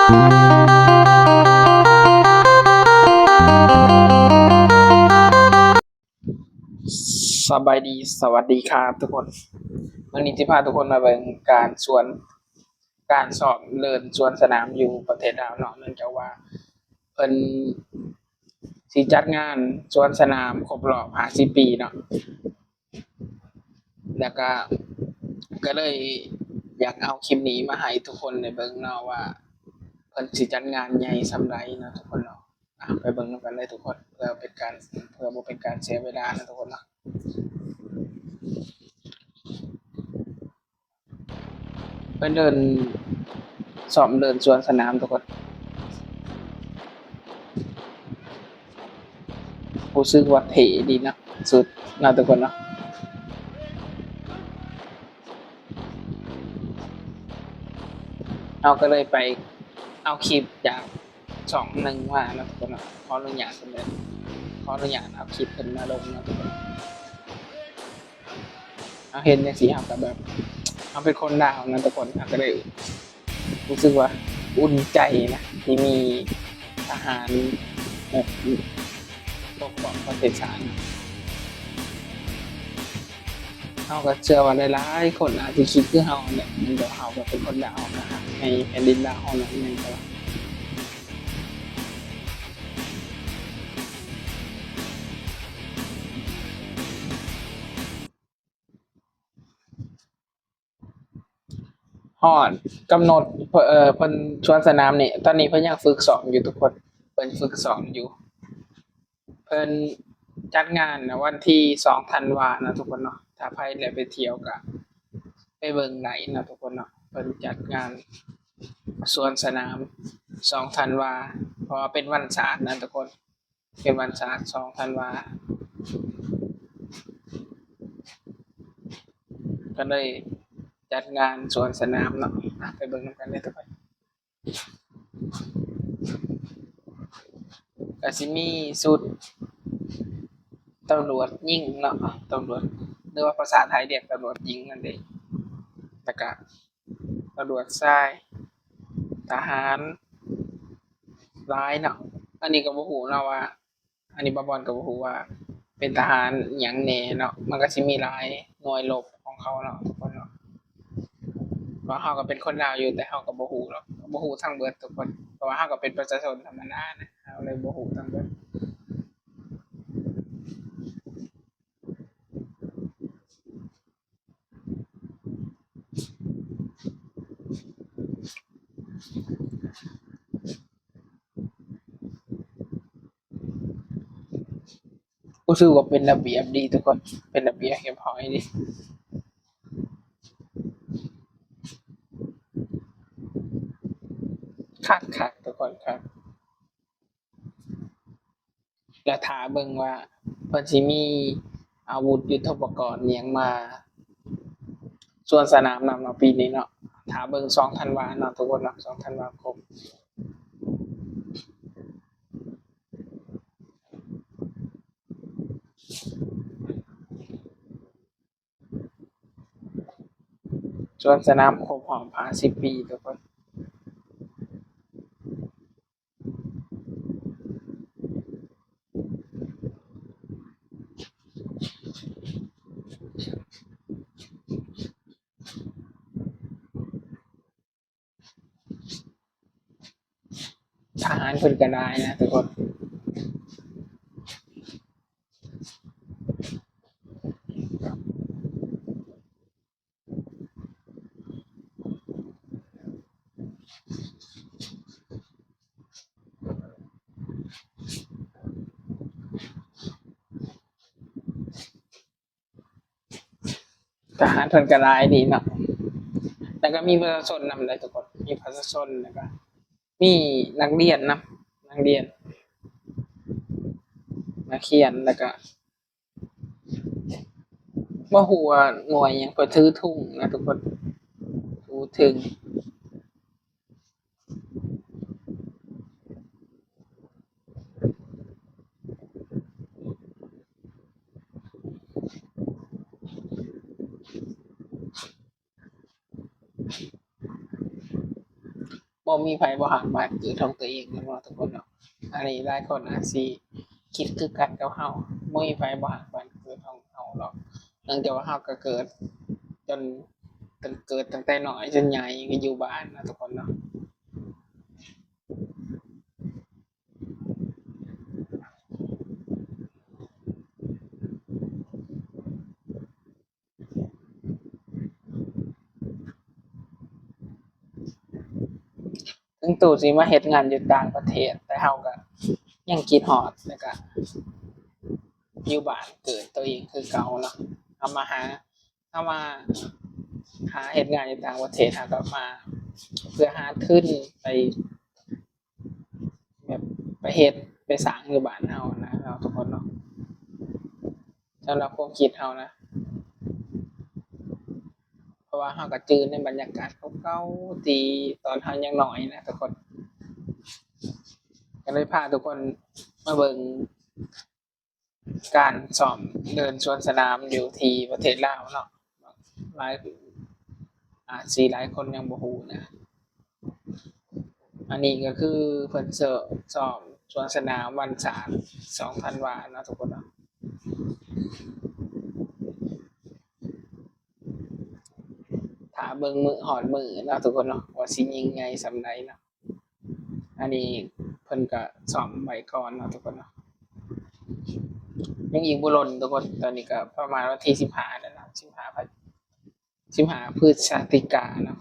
ສະບາຍດີ ສະຫວັດດີຄັບທຸກຄົນ. ມື້ນີ້ຊິພາທຸກຄົນມາເບິ່ງການສວນ ການຊ້ອມເດີ່ນສວນສະໜາມຢູ່ປະເທດລາວເນາະ, ເນື່ອງຈາກວ່າເພິ່ນຊິຈັດງານສວນສະໜາມຄົບຮອບຫ້າສິບປີເນາະ. ແລ້ວກະ ກະເລີຍຢາກເອົາຄລິບນີ້ມາໃຫ້ທຸກຄົນໄດ້ເບິ່ງເນາະ ວ່າເພິ່ນຊິຈັດງານໃຫຍ່ສ່ຳໃດເນາະທຸກຄົນເນາະ. ອ່ະ ໄປເບິ່ງນຳກັນເລີຍທຸກຄົນ ເພື່ອເປັນການ ເພື່ອບໍ່ເປັນການເສຍເວລາເນາະທຸກຄົນເນາະ. ເພິ່ນເດີ່ນ ຊ້ອມເດີ່ນສວນສະໜາມທຸກຄົນ. ຮູ້ສຶກວ່າເທ່ດີເນາະ ສຸດເນາະທຸກຄົນເນາະ. ເຮົາກໍເລີຍໄປເອົາຄລິບຈາກຊ່ອງໜຶ່ງມາເນາະທຸກຄົນເນາະ. ຂໍອະນຸຍາດເພິ່ນເດີ ຂໍອະນຸຍາດເອົາຄລິບເພິ່ນມາລົງເນາະທຸກຄົນ. ເຮົາເຫັນຈັ່ງຊີ້ ເຮົາກໍແບບ ເຮົາເປັນຄົນລາວນະທຸກຄົນ ເຮົາກໍໄດ້ຮູ້ສຶກວ່າອຸ່ນໃຈນະ ທີ່ມີທະຫານແບບປົກປ້ອງປະເທດຊາດ. ເຮົາກໍເຊື່ອວ່າຫຼາຍໆຄົນອາດຊິຄິດຄືເຮົາແຫຼະ ແມ່ນບໍ່? ເຮົາກໍເປັນຄົນລາວ ເຮົາກໍຮັກໃນແຜ່ນດິນລາວເຮົານັ້ນ ແມ່ນບໍ່? ຮອດກຳນົດ ເອີ ເພິ່ນສວນສະໜາມນີ້ ຕອນນີ້ເພິ່ນຍັງຝຶກຊ້ອມຢູ່ທຸກຄົນ ເພິ່ນຝຶກຊ້ອມຢູ່. ເພິ່ນຈັດງານນະ ວັນທີສອງທັນວາເນາະທຸກຄົນເນາະ. ຖ້າໃຜໄດ້ໄປທ່ຽວກະໄປເບິ່ງໄດ້ເນາະທຸກຄົນເນາະ. ເພິ່ນຈັດງານສວນສະໜາມສອງທັນວາ ເພາະວ່າເປັນວັນຊາດນະທຸກຄົນ. ເປັນວັນຊາດສອງທັນວາ ກໍເລີຍຈັດງານສວນສະໜາມເນາະ. ອ່ະ ໄປເບິ່ງນຳກັນເລີຍທຸກຄົນ. ກໍຊິມີຊຸດຕຳຫຼວດຍິງເນາະ ຕຳຫຼວດ ຫຼືວ່າພາສາໄທຮຽກຕຳຫຼວດຍິງນັ້ນເອງ ແລ້ວກະ ຕຳຫຼວດຊາຍ ທະຫານຫຼາຍເນາະ. ອັນນີ້ກໍບໍ່ຮູ້ເນາະວ່າ ອັນນີ້ບ່າວບອນກໍບໍ່ຮູ້ວ່າເປັນທະຫານຫຍັງແດ່ເນາະ. ມັນກໍຊິມີຫຼາຍໜ່ວຍລົບຂອງເຂົາເນາະທຸກຄົນເນາະ. ເພາະເຮົາກໍເປັນຄົນລາວຢູ່ ແຕ່ເຮົາກໍບໍ່ຮູ້ເນາະ ບໍ່ຮູ້ທັງເບິດທຸກຄົນ ເພາະວ່າເຮົາກໍເປັນປະຊາຊົນທຳມະດານະ ເຮົາເລີຍບໍ່ຮູ້ທັງເບິດ. ຮູ້ສຶກວ່າເປັນລະບຽບດີທຸກຄົນ ເປັນລະບຽບຮຽບຮ້ອຍດີ ຄັກໆ ທຸກຄົນ ຄັກ. ແລ້ວຖ້າເບິ່ງວ່າເພິ່ນຊິມີອາວຸດຍຸດໂທປະກອນອີ່ຫຍັງມາສວນສະໜາມນຳເນາະ ປີນີ້ເນາະ. ຖ້າເບິ່ງສອງທັນວາເນາະທຸກຄົນເນາະ ສອງທັນວາຄົມ ສວນສະໜາມຄົບຮອບຫ້າສິບປີທຸກຄົນ. ທະຫານເພິ່ນກໍຫຼາຍນະທຸກຄົນ. ທະຫານເພິ່ນກໍຫຼາຍດີເນາະ ແລ້ວກໍມີປະຊາຊົນນຳເດ້ທຸກຄົນ ມີປະຊາຊົນ ແລ້ວກໍມີນັກຮຽນນຳ ນັກຮຽນ ນັກຮຽນ ແລ້ວກໍບໍ່ຮູ້ວ່າໜ່ວຍຫຍັງ ເພິ່ນຖືທຸງນະທຸກຄົນ ຖືທຸງ. ທະຫານເພິ່ນກໍຫຼາຍ ບໍ່ມີໃຜບໍ່ຮັກບ້ານເກີດຂອງຕົວເອງແມ່ນບໍ່ທຸກຄົນເນາະ? ອັນນີ້ຫຼາຍຄົນອາດຊິຄິດຄືກັນກັບເຮົາ, ບໍ່ມີໃຜບໍ່ຮັກບ້ານເກີດຂອງເຮົາດອກ, ເນື່ອງຈາກວ່າເຮົາກໍເກີດຈົນ ຕັ້ງ ເກີດຕັ້ງແຕ່ນ້ອຍຈົນໃຫຍ່ກໍຢູ່ບ້ານນະທຸກຄົນເນາະ. ເຖິງຕູ້ຊິມາເຮັດງານຢູ່ຕ່າງປະເທດ ແຕ່ເຮົາກໍຍັງຄິດຮອດ ແລ້ວກໍຢູ່ບ້ານເກີດຕົວເອງຄືເກົ່າເນາະ. ເຮົາມາຫາ ເຮົາມາຫາເຮັດງານຢູ່ຕ່າງປະເທດ ເຮົາກໍມາເພື່ອຫາທຶນໄປ ແບບໄປເຮັດໄປສ້າງຢູ່ບ້ານເຮົານະເນາະທຸກຄົນເນາະ, ສຳລັບຄວາມຄິດເຮົານະ. ເພາະວ່າເຮົາກໍຈື່ໃນບັນຍາກາດເກົ່າໆ ທີ່ຕອນເຮົາຍັງນ້ອຍນະທຸກຄົນ, ກໍເລີຍພາທຸກຄົນມາເບິ່ງ ການຊ້ອມເດີນສວນສະໜາມຢູ່ທີ່ປະເທດລາວເນາະ, ຫຼາຍ ອາດຊິຫຼາຍຄົນຍັງບໍ່ຮູ້ນະ. ອັນນີ້ກໍຄືເພິ່ນເຊີ ຊ້ອມສວນສະໜາມວັນຊາດ ສອງທັນວາເນາະທຸກຄົນເນາະ. ຖ້າເບິ່ງມື້ ຮອດມື້ເນາະທຸກຄົນເນາະ ວ່າຊິຍິ່ງໃຫຍ່ສ່ຳໃດເນາະ. ອັນນີ້ເພິ່ນກໍຊ້ອມໄວ້ກ່ອນເນາະທຸກຄົນເນາະ, ຍັງອີກບໍ່ດົນທຸກຄົນ. ຕອນນີ້ກໍປະມານວັນທີສິບຫ້າແລ້ວເນາະ, ສິບຫ້າ ສິບຫ້າພຶດສະຈິກາເນາະ.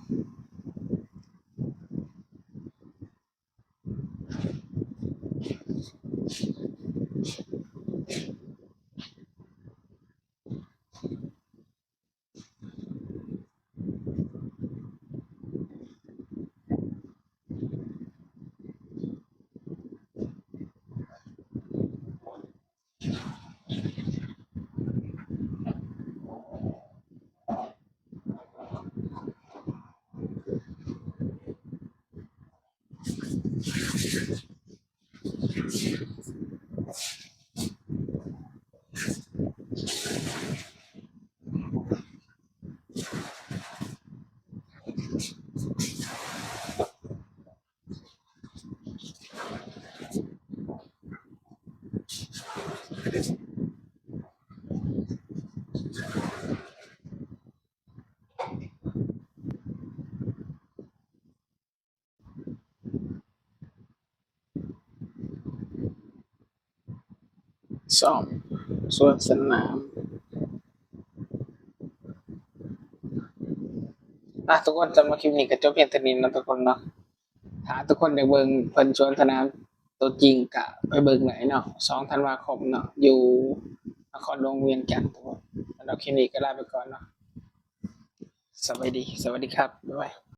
ຊ້ອມສວນສະໜາມ. ອ່ະ ທຸກຄົນ, ສຳລັບຄລິບນີ້ກໍຈົບພຽງເທົ່ານີ້ເນາະທຸກຄົນເນາະ. ຖ້າທຸກຄົນຢາກເບິ່ງເພິ່ນສວນສະໜາມຕົວຈິງ ກະໄປເບິ່ງໄດ້ເນາະ ສອງທັນວາຄົມເນາະ ຢູ່ນະຄອນຫຼວງວຽງຈັນທຸກຄົນ. ສຳລັບຄລິບນີ້ກໍລາໄປກ່ອນເນາະ. ສະບາຍດີ, ສະຫວັດດີຄັບ, ບາຍບາຍ.